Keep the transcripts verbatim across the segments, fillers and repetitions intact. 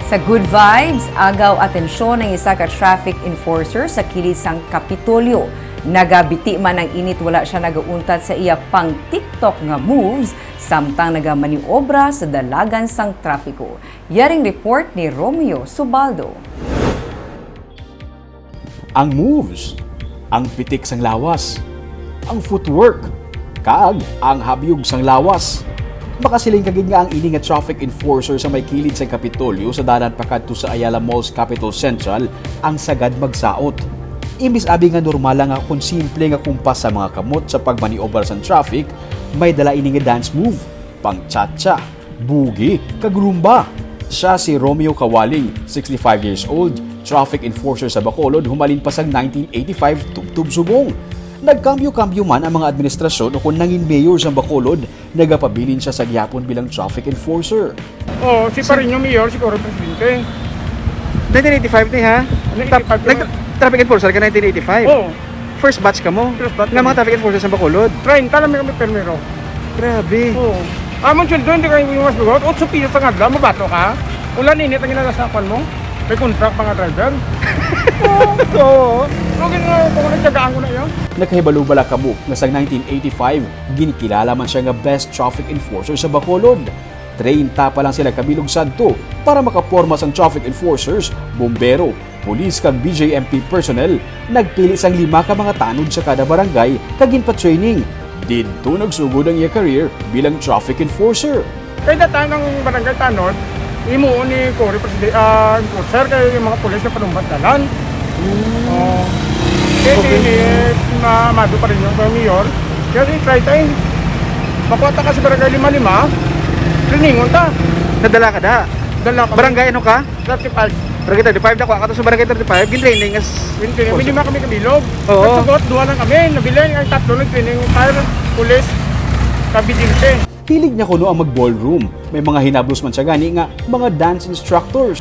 Sa Good Vibes, agaw atensyon ang isa ka traffic enforcer sa kilid sang Kapitolyo. Nagabiti man ang init, wala siya nagauntat sa iya pang TikTok nga moves, samtang nagamaniobra sa dalagan sang trapiko. Yaring report ni Romeo Subaldo. Ang moves, ang pitik sang lawas, ang footwork, kag ang habyog sang lawas. Makasiling ka gid nga ang ini nga traffic enforcer sa may kilid sang Kapitolyo sa dalan pakadto sa Ayala Mall's Capitol Central ang sagad magsaot. Imbis abi nga normal lang nga kon simple nga kumpas sa mga kamot sa pagmaniobra sang traffic, may dala ini nga dance move, pang cha-cha, boogie, kag rumba. Siya si Romeo Kawaling, sixty-five years old, traffic enforcer sa Bacolod humalin pa sang nineteen eighty-five tubtob subong. Nagkambyo-kambyo man ang mga administrasyon ukon nangin mayor sang Bacolod, nagapabilin siya sa gihapon bilang traffic enforcer. Oh, si Parinyo mayor, si Cory presidente. Nineteen eighty-five ni, ha? Nineteen eighty-five Tap-, nag-, traffic enforcer ka nineteen eighty-five? Oo. First batch ka mo? First batch Nga kami. Mga traffic enforcer sa Bacolod? Treinta lang kami primero. Grabe. Oo. Amon sweldo, hindi kayo mas bugot. Otso piso sa ngadla, mabato ka. Ulan init ang ginagawa sa kwan mo. May contract mga driver. Oo. Oo. Pero gina-, kung nagtsagaan ko na yun. Nakahibalo bala kamo nga sa nineteen eighty-five, ginikilala man siya nga best traffic enforcer sa Bacolod. Treinta pa lang sila kabilog sadto para makaporma sang traffic enforcers, bombero, pulis kag B J M P personnel. Nagpili sang lima ka mga tanod sa kada barangay kag ginpa-training. Didto nagsugod ang iya career bilang traffic enforcer. Kay datan ang barangay tanod, imo ni Cory presidente, ah, enforcer kay yung mga pulis na panumbat dalan. Oh. Kaya Okay. Ni ma-, Amado Parinyo, mayor. Kaya si try time. Makuha ta ka sa barangay lima lima, triningon ta. Nadala ka da? Dala kami. Barangay ano ka? Thirty-five. Barangay thirty-five, nakuha ka to sa barangay thirty-five, gin-training as Yun, kaya enforcer. May lima kami kabilog. Oo. Nagsugot, duha lang kami. Nabilin ang tatlo, nag-training, fire, police, kabigilse. Hilig niya kuno ang mag-ballroom. May mga hinablos man siya gani nga mga dance instructors.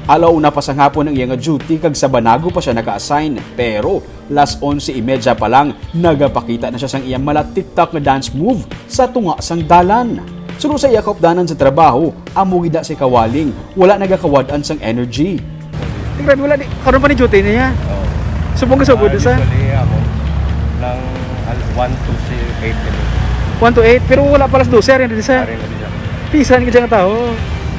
Alauna pa sang hapon ang iya nga duty kag sa Banago pa siya naka-assign. Pero las onse y media pa lang, nagapakita na siya sang iyang mala TikTok nga dance move sa tunga sang dalan. Suno sa iya kaupdanan sa trabaho, amo gid na si Kawaling, wala nagakawad-an sang energy. Grabe, wala di. Karon pa ni duty niya. Oo. Subong ka subod Ah, sa? Usually, ako, ng al-, one to si eight kami. One to eight, pero wala pa alas dose, ari na di sa? Ari na di sa. Pisan ka dyan nga tao.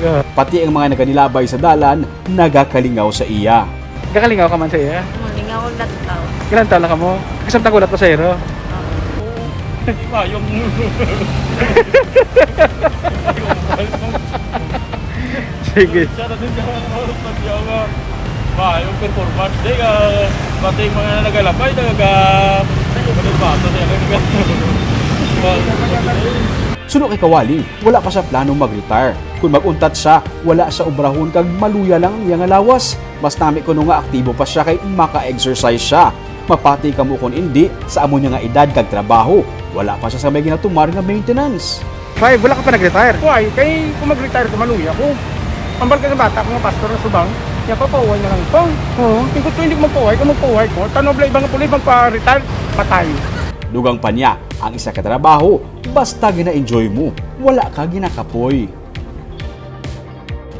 Yeah. Pati ang mga naganilabay sa dalan, nagakalingaw sa iya. Gakalingaw ka man sa iya? Hmm, lingaw ang lantaw. Ilang taon lang ka mo? Kasamtang wala pasahero? Mayong. Sige. Siya na din siya, ano, pati ang, ah, mayong performance. Di, ah, pati yung mga nagalabay, naga-, ano, bato siya, naga-, Suno kay Kawaling, wala pa siya plano mag-retire. Kung mag-untat siya, wala siya obrahon kag maluya lang ang iya nga lawas. Mas nami kuno nga aktibo pa siya kay maka-exercise siya. Mapati kamo kon indi sa amo niya nga edad kag trabaho. Wala pa siya sa may ginatumar nga maintenance. Five, wala ka pa nag-retire? Why? Kay kung mag-retire ko, maluya ko. Ambal ka sa bata ko nga pastor na subang, niya papauway na lang ko. Oo. Tingko to, hindi ko magpauway. Kung magpauway ko, tanob lang ibang pulis, magpa-retire, patay. Dugang pa niya, ang isa ka trabaho, basta gina-enjoy mo, wala ka ginakapoy.